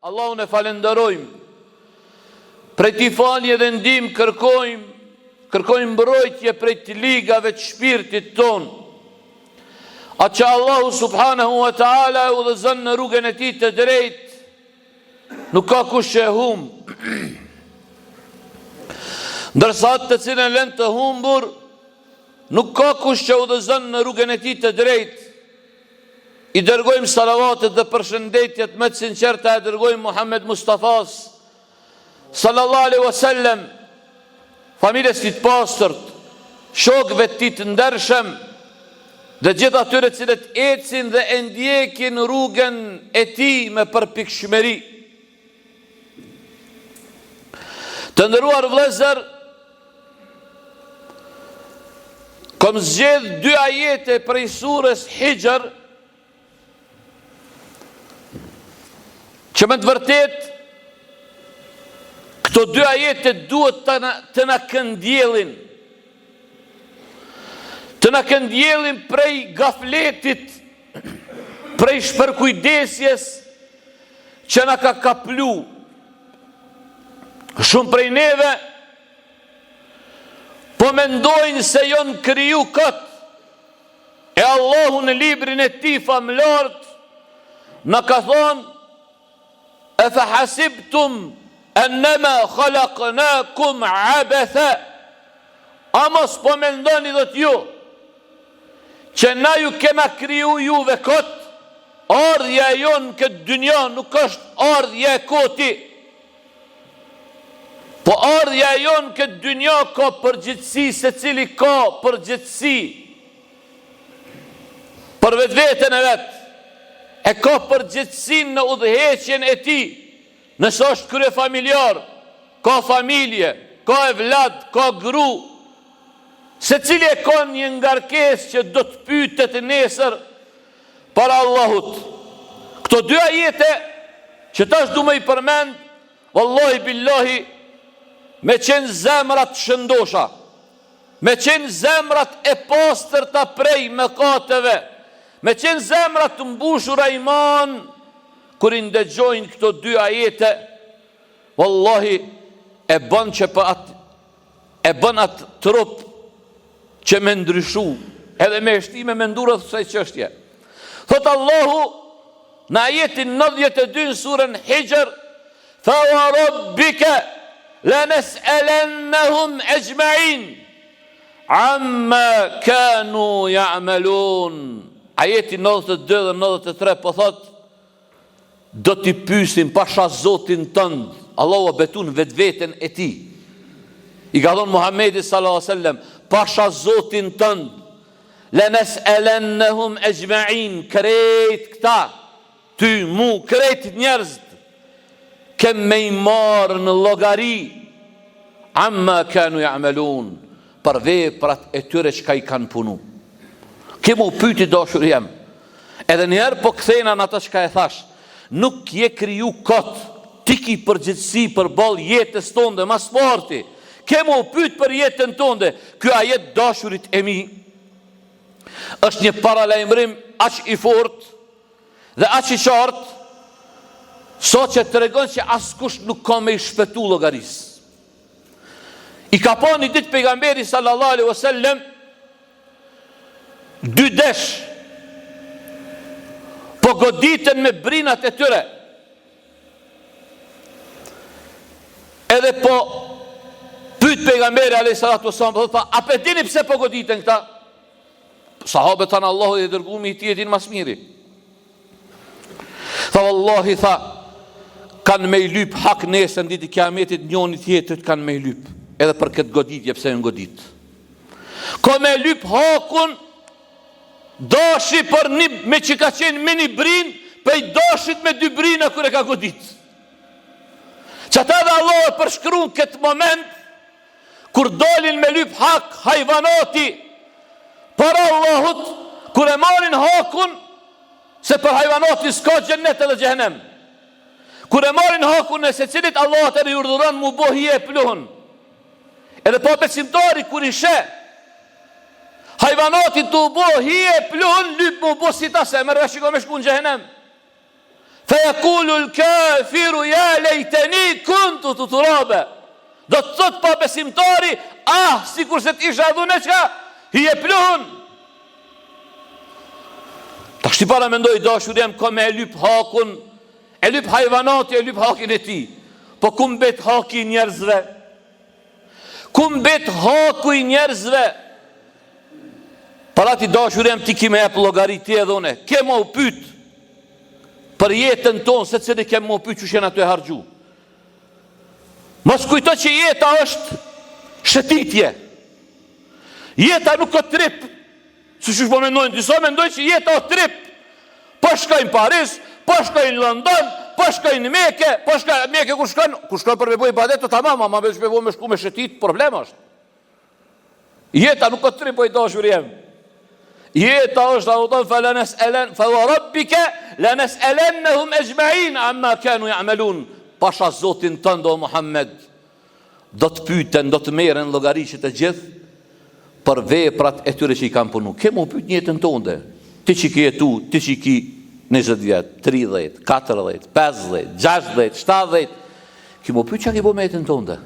Allahun e falënderojmë. Prej tij falje dhe ndihmë kërkojmë, kërkojmë mbrojtje prej të ligave të shpirtit tonë. Atë që Allahu subhanahu wa ta'ala e udhëzon në rrugën e tij të drejtë, nuk ka kush që e humb. Ndërsa atë të cilën e lën të humbur, nuk ka kush që e udhëzon në rrugën e tij të drejtë. I dërgojmë salavatet dhe përshëndetjet më të sinqerta e dërgojmë Muhammed Mustafas sallallahu alaihi wasallam, familjes tij të pastërt, shokëve të tij të ndershëm dhe gjithë atyre të cilët ecin dhe e ndjekin rrugën e tij me përpikshmëri. Të nderuar vëllezër, kom zgjedh dy ajete prej surës Hixhr, që me të vërtetë, këto dy ajete duhet të na, të na këndjellin, të na këndjellin prej gafletit, prej shpërkujdesjes, që na ka kaplu shumë prej neve po mendojnë se jonë kriju kot e Allahu në librin e tij famëlartë na ka thonë efe hasibtum ennema khalaknakum abetha a mos po mendoni thotë ju që na ju kena kriju juve kot Ardhja e jonë në këtë dynja nuk është ardhje e koti. Po ardhja e jonë në këtë dynja ka përgjegjësi, secili ka përgjegjësi për vetveten e vet. E ka përgjegjësinë në udhëheqjen e tij, nëse është kryefamiljar, ka familje, ka evlad, ka gru, secili e ka një ngarkesë që do të pytet nesër Para Allahut. Këto dy ajete që tash du me i përmend, vallahi billahi, me qenë zemrat shëndosha, me qenë zemrat e pastërta prej mëkateve, me qenë zemrat të mbushura iman, kur i ndëgjojnë këto dy ajete, vallahi e bën që për atë e bën atë trup që me ndryshu, edhe me e shti me mendu rreth kësaj çështje. Thot Allahu në ajetin 92 në surën Hixhr, fa wa rabbika lanes'alannahum ejma'in amma kanu ya'malun. Ajeti 92 dhe 93 po thot Do t'i pyesim pasha Zotin tënd, Allahu u betu në vetveten e tij. I ka thonë Muhammedit sallallahu alaihi wasallam, pasha Zotin tënd, lenes'elennehum exhmein, krejt këta, ty, mu, krejt njerëzit, kem me i marrë në llogari, amma kanu ja'melun, për veprat e tyre çka i kanë punu. Ke m'u pyt i dashuri jem. Edhe njëherë po kthehna në atë çka e thash. Nuk je kriju kot. Ti ki përgjegjësi përballë jetës tonde, ma s'pari. Ke m'u pyt për jetën tonde. Ky ajet dashurit e mi është një paralajmërim aq i fortë dhe aq i qartë saqë tregon që askush nuk ka me i shpëtu llogarisë. I ka pa një ditë pejgamberi sallallahu alaihi wasallam dy desh po goditen me brinat e tyre. Edhe po pyet pejgamberi alaihi salatu wasallam, po tha, a pe dini pse po goditen këta? Sahabët thanë Allahu dhe i dërgumi i tij e din ma s'miri. Tha vallahi tha, kanë me i lyp hak nesër në ditë të kiametit njoni tjetrit kanë me i lyp. Edhe për këtë goditje pse janë godit. Ka me lyp hakun dashi për një me që ka qenë me një brin, prej dashit me dy brina kur e ka godit. Qata edhe Allahu e përshkrun këtë moment Kur dalin me lyp hak hajvanati para Allahut, kur e marrin hakun, se për hajvanatin s'ka xhennet edhe xhehenem. Kur e marrin hakun e secilit, Allahu atëherë i urdhëron m'u bo hije e pluhun. Edhe po besimtari kur i sheh hajvanatin tu u bo hije e pluhun, lyp m'u bo si ta se merr vesh që ka me shku në xhehenem. Fe jekulul kafiru ja lejteni kuntu turabe. Do të thotë pabesimtari, ah, sikurse të isha edhe unë çka, hi e pluhun. Tashti paramendo i dashur jem ka me e lyp hakun, e lyp hajvanati, e lyp hakin e tij. Po ku mbet haki i njerëzve? Ku mbet haku i njerëzve? Për atë i dashur jem ti ki me jep llogari ti edhe une. Ke me u pyt për jetën tonë, secili ke me u pyt qysh jena tu e harxhu. Mos kujto që jeta është shëtitje. Jeta nuk o trip. Se qysh po mendojnë, disa mendojnë që jeta o trip. Po shkoj në Paris, po shkoj në London, po shkoj në Meke, po shkoj në Meke kur shkon, kur shkon për me bo ibadet, të tamam, ama veç me bo me shku me shëtit, problem është. Jeta nuk o trip, o i dashur jem. Jeta është, a kupton, fe leneselen, fe ve rabbike, leneselennehum exhmain, amma kanu jamelun, pasha zotin tënd o Muhammed, do të pyten, do të merren llogari që të gjithë për veprat e tyre që i kanë punu. Ke me u pyet në jetën tënde. Ti që ke jetu, ti që ki 20 vjet, 30, 40, 50, 60, 70, ke me u pyet çka ke bo me jetën tënde.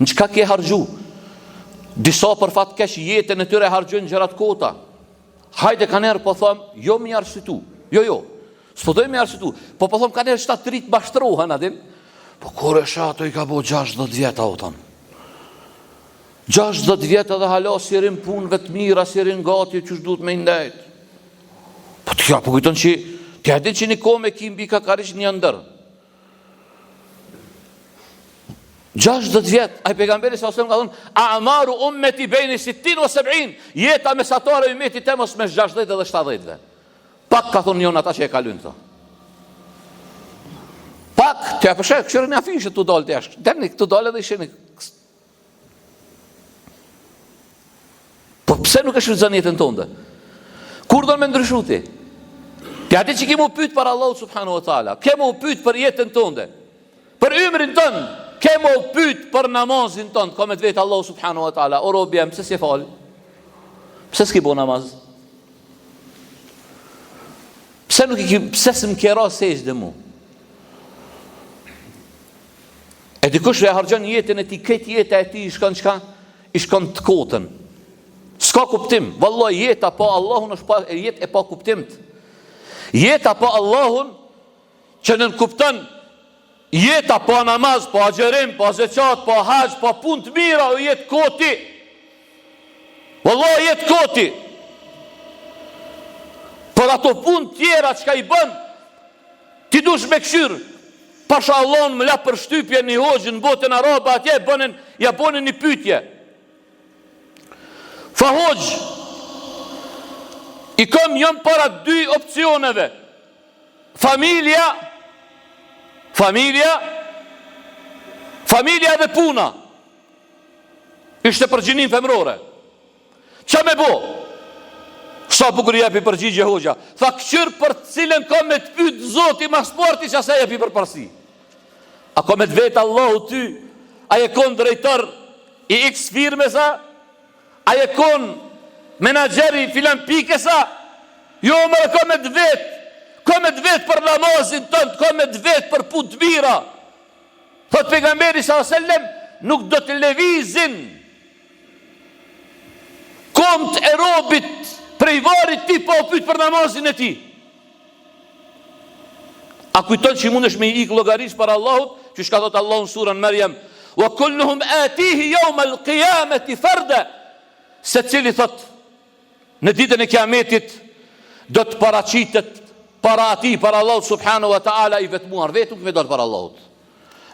Në çka ke harxhu? Disa për fat keq jetën e tyre harxhojnë n'gjëra të kota. Hajde kanëherë po thom, jo me arsytu. Jo, jo. S'po doj me arsytu. Po po thom kanëherë qëta të ritë mashtrohen, a din? Po kur e sheh ato i ka bo 60 vjet, a kupton. 60 vjet edhe hala s'i rrin punëve të mira, s'i rrin gati qysh duhet me ndejt. Po ti ja, po kujton që ti a din që një komë e ki mbi kakariq një ndër. 60 vjet, ai pejgamberi sa selam ka thënë, "A'maru ummeti bejne sittin wa seb'in", jeta mesatare e umetit tem osht mes 60 dhe 70-ve. Pak ka thonë jonë ata që e kalojnë këto. Pak, të ja përshë, këshyre një afishe të dalë të jashtë. Dërni, këtu dalë edhe isheni. Po pse nuk e shfrytëzon jetën tënde? Kur do me ndryshu ti? Ti atë që ke m'u pyet para Allahut subhanahu wa taala, ke m'u pyet për jetën tënde. Për ymrin tënd, ke m'u pyet për namazin tënd, ka me të vet Allahu subhanahu wa taala, o robi jem, pse s'je fal? Pse s'ke bo namaz? Pse nuk i ke, pse s'm ke ra sexhde mu? E dikush e harxhon jetën e tij, krejt jeta e tij i shkon çka? I shkon të kotën. S'ka kuptim. Vallahi jeta pa Allahun është pa jetë e pa kuptimt. Jeta pa Allahun që nënkupton jeta pa namaz, pa agjërim, pa zeqat, pa haxh, pa punë të mira, o jetë koti. Vallahi jetë koti. Por ato punë tjera çka i bën, ti dush me kqyr, pasha Allahun më la përshtypje një hoxhë në botën arabe atje bënin, ja bënin një pyetje. Tha hoxhë, i kam jam para dy opcioneve. Familja, familja, familja dhe puna. Ishte për gjinin femrore. Ça me bo? Sa bukur i jepi përgjigje hoxha. Tha këqyr për të cilën ka me të pyt zoti ma s'pari qasaj jepi përparësi. A ka me të vet Allahu ty? A je kon drejtor i X firmes a? A je kon menaxher i filan pikës a? Jo, more ka me të vet. Ka me të vet për namazin tënd, ka me të vet për punë të mira. Thot pejgamberi sa selam, nuk do të lëvizin Komt e robit prej varrit tij pa u pyt për namazin e tij. A kujton që mundesh me i ikë llogarisë para Allahut, që çka thot Allahu në surën Merjem, wa kulluhum atihi yawm al-qiyamati farda. Secili thot Në ditën e Kiametit do të paraqitet para atij, para Allahut subhanahu wa taala i vetmuar, vetëm me dal para Allahut.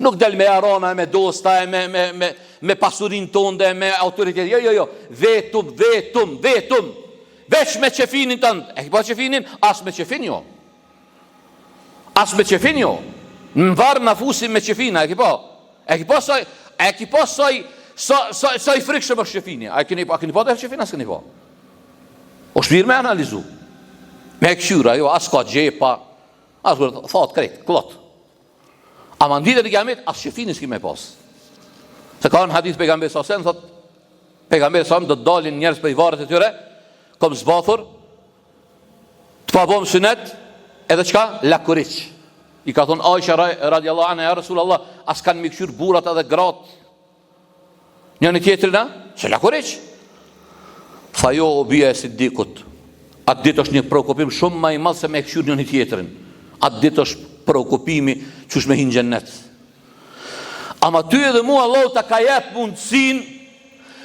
Nuk del me jarana e me dosta e me me me me pasurinë tonde, me autoritet. Jo, jo, jo, vetëm, vetëm, vetëm. Veç me qefinin tënd. E ke pa qefinin? As me qefin jo. As me qefin jo. Në varr na fusin me qefina, e ke pa? E ke pa sa e ke pa sa sa sa sa i frikshëm është qefini. A e keni a keni pa të qefin a s'keni pa? Osht mirë me analizu. Me e kqyr, ajo as ka xhepa, as kur thot krejt, klot. Ama në ditën e kiametit as qefinin s'ki me pas. Se ka në hadith pejgamberi sa sen thot pejgamberi sa do të dalin njerëz prej varret e tyre, kom zbathur, Të pabom synet, edhe çka? Lakuriq. I ka thonë Aisha radiallahu anha, ja Rasulullah, a s'kanë me i kqyr burrat edhe gratë njëni tjetrin a? Se lakuriq. Tha jo o bija e Siddikut. Atë ditë është një preokupim shumë ma i madh se me kqyr njëni tjetrin. Atë ditë është preokupimi qysh me hi n'xhennet. Ama ty edhe mu Allahu ta ka jep mundësinë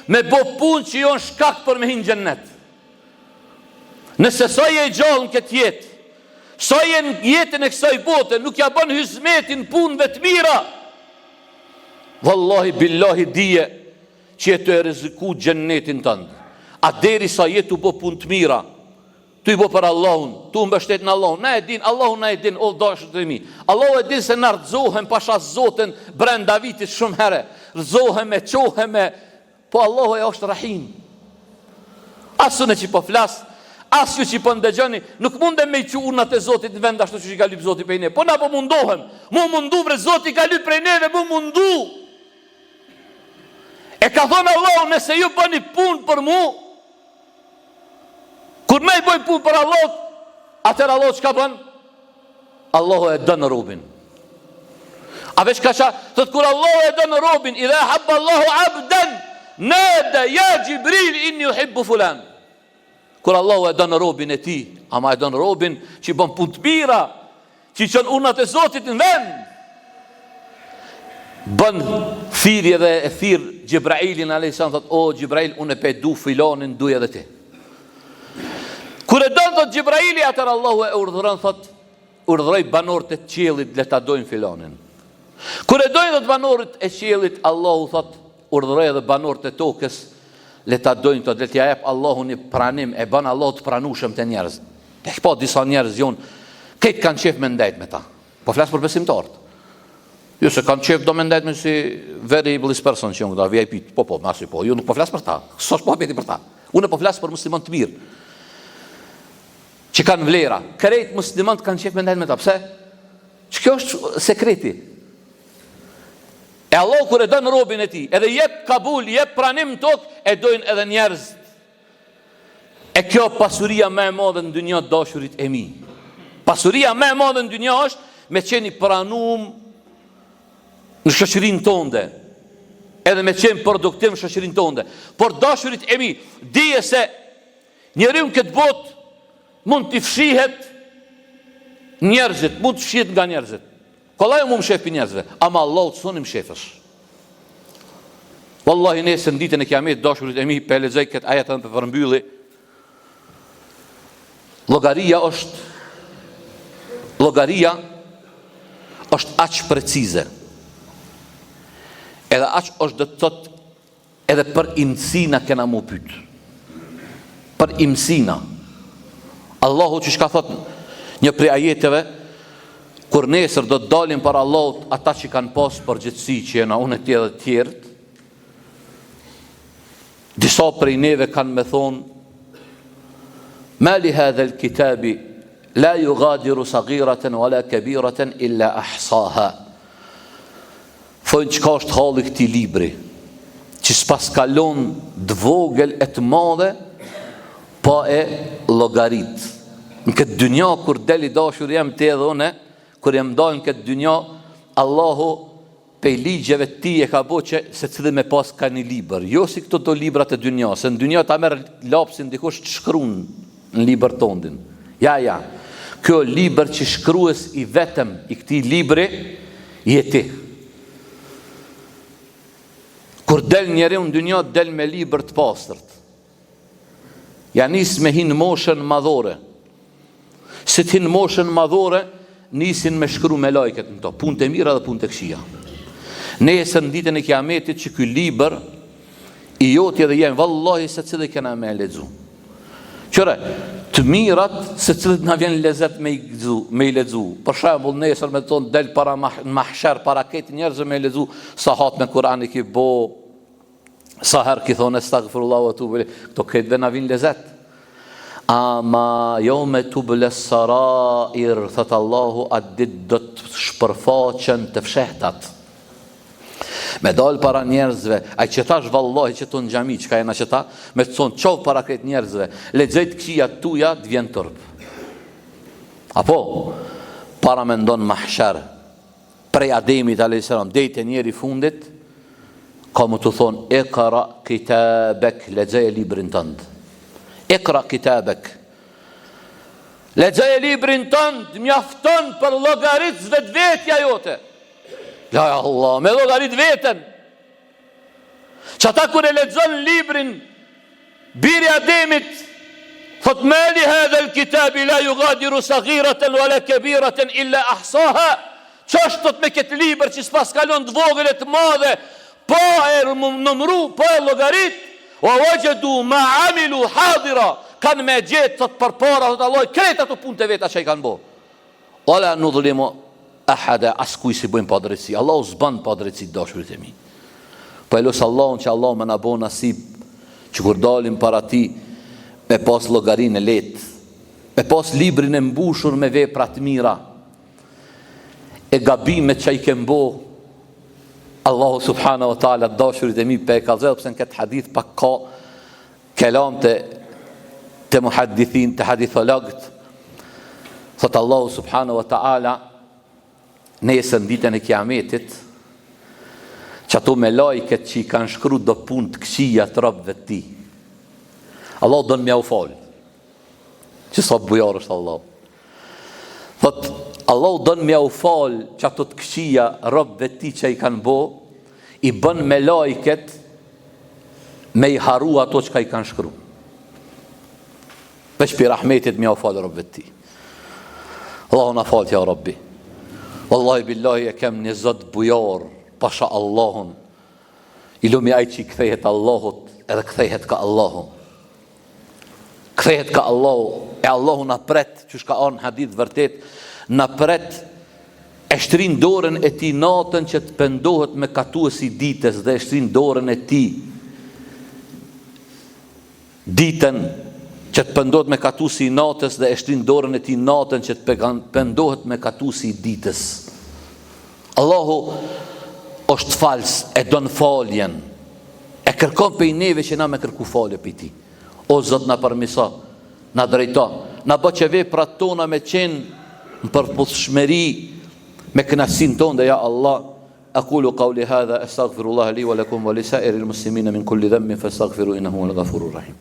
me bo punë që jonë shkak për me hi n'xhennet. Nëse sa je gjallë në këtë jetë, sa je në jetën e kësaj bote, nuk ja bën hyzmetin punëve të mira, Vallahi billahi dije që je tu e rreziku xhennetin tënd. A derisa je tu bo punë të mira, tu i bo për Allahun, tu mbështet në Allahun, na e din, Allahu na e din, o dashur të mi. Allahu e din se na rrëzohem pasha Zotin brenda vitit shumë herë. Rrëzohem e çohem e Po Allahu e është Rahim. As unë që po flas, as ju që po ndëgjoni, nuk mundem me i çu urnat e Zotit në vend ashtu qysh i ka lyp Zoti prej ne. Po na po mundohem. Mu mundu bre Zoti ka lyp prej neve, mu mundu. E ka thonë Allahu nëse ju bëni punë për mu, kur ne i bëjmë punë për Allahut, atëherë Allahu çka bën? Allahu e don robin. A veç ka qa, thot kur Allahu e don robin, idha ehabba Allahu abden, nada, ja Xhibril, inni uhibbu fulan. Kur Allahu e don robin e tij, ama e don robin që i bën punë të mira, që i çon urnat e Zotit në vend. Bën thirrje dhe e thirr Xhibrailin alayhis salam thot o Xhibrail unë pe du filanin duje edhe ti. Kur e don thot Xhibraili atëherë Allahu e urdhëron thot urdhëroj banorët e qiellit le ta dojnë filanin. Kur e dojnë thot banorët e qiellit Allahu thot urdhëroj edhe banorët e tokës le ta dojnë thot le t'ia jep Allahu një pranim e bën Allahu të pranueshëm te njerëz. E po disa njerëz jonë krejt kanë qejf me ndejt me ta. Po flas për besimtarët. Jo se kanë qejf do me ndejt me si very bliss person që janë këta VIP. Po po, masi po. Jo nuk po flas për ta. S'është muhabeti për ta. Unë po flas për musliman të mirë. Që kanë vlera. Krejt muslimanët kanë qejf me ndejt me ta. Pse? Që kjo është sekreti. E Allahu kur e don robin e tij, edhe jep kabul, jep pranim në tokë, e dojnë edhe njerëzit. E kjo pasuria më e madhe në dynja dashurit e mi. Pasuria më e madhe në dynja është me qenë i pranum në shoqërinë tonde. Edhe me qenë produktiv në shoqërinë tonde. Por dashurit e mi, dije se njeriu në këtë botë mund t'i fshihet njerëzit, mund të fshihet nga njerëzit. Kollaj m'u mshef pi njerëzve, ama Allahut s'un i mshefesh. Wallahi nesër në ditën e Kiametit dashurit e mi pe lexoj këtë ajet edhe pe përmbylli. Llogaria është llogaria është aq precize. Edhe aq është do të thotë Edhe për imsina kena m'u pyt. Për imsina. Allahu qysh ka thot një prej ajeteve, kur nesër do të dalin para Allahut ata që kanë pas përgjegjësi që jena unë e ti edhe tjerët, disa prej neve kanë me thonë, ma li hadha el-kitabi, la jugadiru sagiraten, wala kebiraten, illa ahsaha. Thojnë çka është halli këtij libri, që s'paska lon të vogël e të madhe pa e llogarit. Në këtë dynja kur del i dashur jem ti edhe unë, kur jem dalë në këtë dynja, Allahu pej ligjeve të tij e ka bo që secili me pas ka një libër, jo si këto do librat e dynja, se në dynja ta merr lapsin dikush të shkrun në libër tondin. Ja, ja, kjo libër që shkrues i vetëm i këtij libri, je ti. Kur del njeriu në dynja, del me libër të pastërt. Ja nis me hi në moshën madhore. Si të hin në moshën madhore, nisin me shkru melajket në to, punë të mira dhe punë të këqija. Nesër në ditën e kiametit që ky libër i joti edhe jem, vallahi secili kena me e lexu. Qyre, të mirat secilit na vjen lezet me i lexu, me i lexu. Për shembull, nesër me thonë del para mah, në mahsher para krejt njerëzve me i lexu sa hatme Kur'an i ki bo, sa herë ki thonë estagfirullah wa etubu ilejh, këto krejtve na vin lezet. Ama jeume tuble sarair, thot Allahu, atë ditë do të shpërfaqen të fshehtat. Me dal para njerëzve, ai që tash vallahi që në xhami, çka jena qëta, me të thonë çohu para krejt njerëzve, lexoj të këqijat tuja, të vjen turp. Apo? Paramendo n'mahsher, prej Ademit a.s. deri te njeri i fundit, ka me t'u thonë, ikra kitabek, lexoje librin tënd. Ikra kitabek. Lexoje librin tënd, mjafton për llogaritës vetvetja jote. Ja Allah, me llogarit veten. Qata kur e lexon librin biri i Ademit, thot mali hadha al-kitabi la yughadiru saghiratan wala kabiratan illa ahsaha. Ç'është thot me këtë libër që s'paska lon të vogël e të madhe, pa e numru, pa e llogarit, wa wajadu ma amilu hadira, kanë me gjetë thot përpara thot Allah krejt ato punë të veta që i kanë bo. Wala nudhlimu ahada, askujt s'i bëjmë padrejtësi. Allahu s'bën padrejtësi të dashurit e mi. Po e lus Allahun që Allahu me na bo nasib që kur dalim para tij me pas llogarinë e lehtë, me pas librin e mbushur me vepra të mira. E gabimet që i kem bo Allahu subhanahu wa taala të dashurit e mi pe kallzoj pse në këtë hadith pak ka Kelam te te muhaddithin, te hadithologët, thot Allahu subhanahu wa ta'ala, nesër në ditën e kiametit, qato melajket që i kanë shkru do punë të këqija të robëve të tij. Allahu don me jau falë, që sa bujar është Allahu. Thot, Allahu don me jau falë qato të këqija robëve të tij që i kanë bo, i bën melajket me i harru ato çka i kanë shkru. Veç pi rahmetit me jau falë robëve të tij. Allahu na faltë, ja Rabbi. Wallahi billahi e kem një Zot bujar, pasha Allahun. I lumi ai që i kthehet Allahut, edhe kthehet ka Allahu. Kthehet ka Allahu, e Allahu na pret, qysh ka ardh në hadith vërtet, na pret e shtrin dorën e tij natën që të pendohet mëkatuesi i ditës dhe e shtrin dorën e tij ditën që të pendohet mëkatuesi i natës dhe e shtrin dorën e tij natën që të pendohet mëkatuesi i ditës. Allahu është falës, e don faljen. E kërkon pej neve që na me kërku falje pej tij. O Zot na përmiso, na drejto, na bë që veprat tona me qenë në përputhshmëri me kënaqësinë tonde ja Allah. Aqulu qawli hadha astaghfirullah li wa lakum wa li sa'iril muslimina min kulli dhanbin fastaghfiru innahu huwal ghafurur rahim.